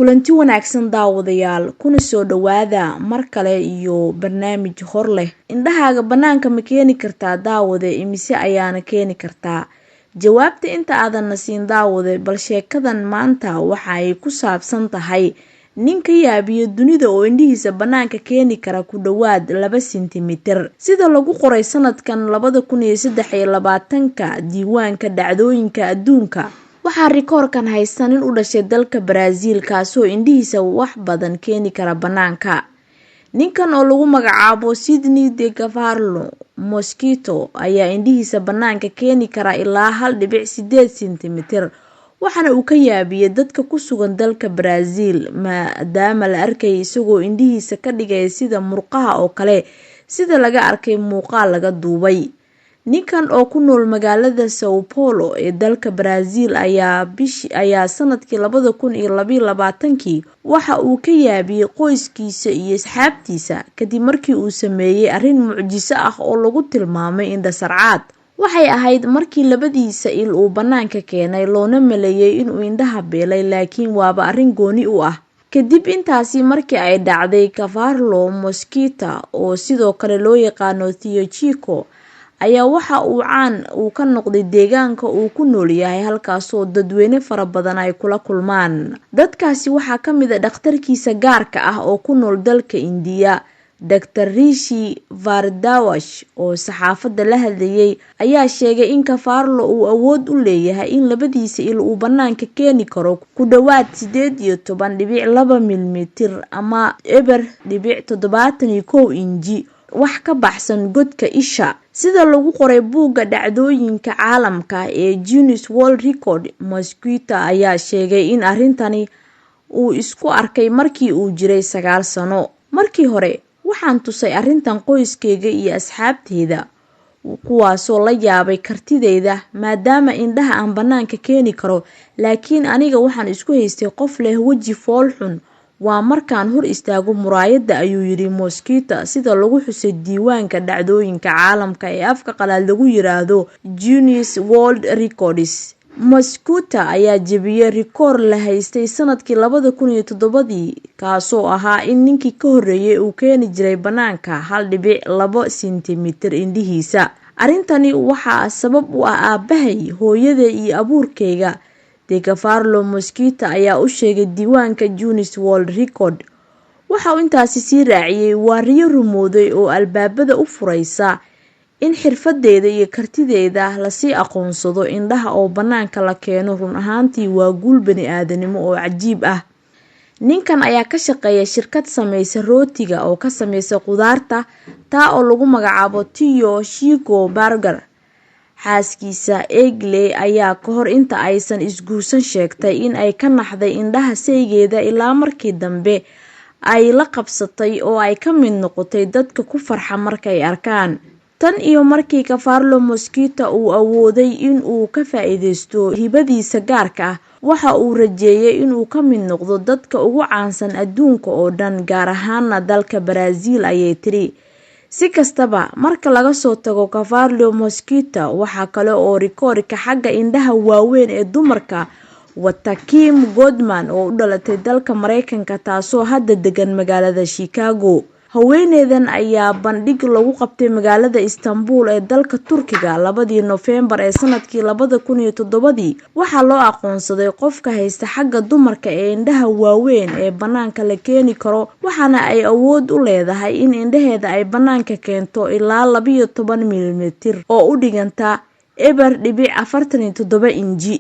Kulanti wanaagsan daawadayaal, kuna soo dhawaada mar kale iyo barnaamij hor leh. Indhahaaga banaanka ma keeni kartaa daawade, imise ayaana keeni kartaa? Jawaabta inta aadan na siin daawade, bal sheekadan maanta waxa ay ku saabsan tahay nin ka yaabiyo dunida oo indhihiisa banaanka keeni kara ku dhawaad 2 sentimitir. Sida lagu qoray sanadkan 2023-ka diiwaanka dhacdooyinka adduunka, waxaa rikoorkan haysta nin u dhashay dalka Brazil, kaasoo indhihiisa wax badan keeni kara banaanka. Ninkan oo lagu magacaabo Sidney de Gavarlo Mosquito ayaa indhihiisa banaanka keeni kara ilaa 1.8 sentimitir, waxaana uu ka yaabiyey dadka ku sugan dalka Brazil, maadaama la arkayay isagoo indhihiisa ka dhigaya sida murqaha oo kale, sida laga arkay muuqaal laga duubay. Ninkan oo ku nool magaalada Sao Paulo ee dalka Brazil ayaa sanadkii 2022-kii waxa uu ka yaabiyey qoyskiisa iyo asxaabtiisa kadib markii uu sameeyey arrin mucjiso ah oo lagu tilmaamay indhasarcaad. Waxay ahayd markii labadiisa il uu banaanka keenay, loona maleeyay inuu indhaha beelay, laakiin waaba arrin gooni u ah. Kadib intaasi markii ay dhacday, Cavarlo Mosquita, oo sidoo kale loo yaqaano Theo Chico, ayaa waxa uu caan uu ka noqday deegaanka uu ku nool yahay, halkaasoo dadweyne fara badan ay kula kulmaan. Dadkaasi waxaa ka mid ah dhakhtarkiisa gaarka ah oo ku nool dalka Indiya, Dr Rishi Vardawash, oo saxaafadda la hadlayay ayaa sheegay in Cafarlo uu awood u leeyahay in labadiisa il uu banaanka keeni karo ku dhawaad 18.2 milimitir ama 0.71 inji wax ka baxsan godka isha. Sida lagu qoray buugga dhacdooyinka caalamka ee Guinness World Record, Mosquito ayaa sheegay in arrintani uu isku arkay markii uu jiray 9 sano. "Markii hore waxaan tusay arrintan qoyskeyga iyo asxaabteyda, kuwaasoo la yaabay kartideyda, maadaama indhaha aan banaanka keeni karo, laakiin aniga waxaan isku haystay qof leh weji fool xun waa markaan hor istaago muraayadda," ayuu yidhi Mosquito, sida lagu xusay diiwaanka dhacdooyinka caalamka ee afka qalaad lagu yiraahdo Guinness World Records. Mosquito ayaa jebiyey rikoor la haystay sanadkii 2007-dii, kaasoo ahaa in ninkii ka horreeyay uu keeni jiray banaanka 1.2 sentimitir indhihiisa. "Arrintani waxaa sabab u ah aabahay, hooyaday iyo abuurkeyga," Degafarlo Mosquito ayaa u sheegay diiwaanka Guinness World Record. Waxa uu intaasi sii raaciyey: "Waa riyo rumowday oo albaabada u fureysa in xirfadeeda iyo kartideeda lasii aqoonsado. Indhaha oo banaanka la keeno run ahaantii waa guul bani aadanimo oo cajiib ah." Ninkan ayaa ka shaqeeya shirkad sameysa rootiga oo ka sameysa khudaarta, taa oo lagu magacaabo Tio Chico Burger. Xaaskiisa Egley ayaa kahor inta aysan isguursan sheegtay in ay ka naxday indhaha saygeeda, ilaa markii dambe ay la qabsatay oo ay ka mid noqotay dadka ku farxa markay arkaan. Tan iyo markii Cafarlo Mosquito uu awooday in uu ka faa-iideysto hibadiisa gaarka ah, waxa uu rajeeyay inuu ka mid noqdo dadka ugu caansan adduunka oo dhan, gaar ahaana dalka Brazil, ayay tiri. Si kastaba, marka laga soo tago Cafarlo Mosquito, waxaa kale oo rikoorka xagga indhaha waaweyn ee dumarka wata Kim Godman oo u dhalatay dalka Mareykanka, taasoo hadda degan magaalada Chicago. Haweeneydan ayaa bandhig lagu qabtay magaalada Istanbul ee dalka Turkiga 2-dii Nofembar ee sanadkii 2007-dii waxaa loo aqoonsaday qofka haysta xagga dumarka ee indhaha waaweyn ee banaanka la keeni karo, waxaana ay awood u leedahay in indhaheeda ay banaanka keento ilaa 12 milimitir oo u dhiganta 0.47 inji.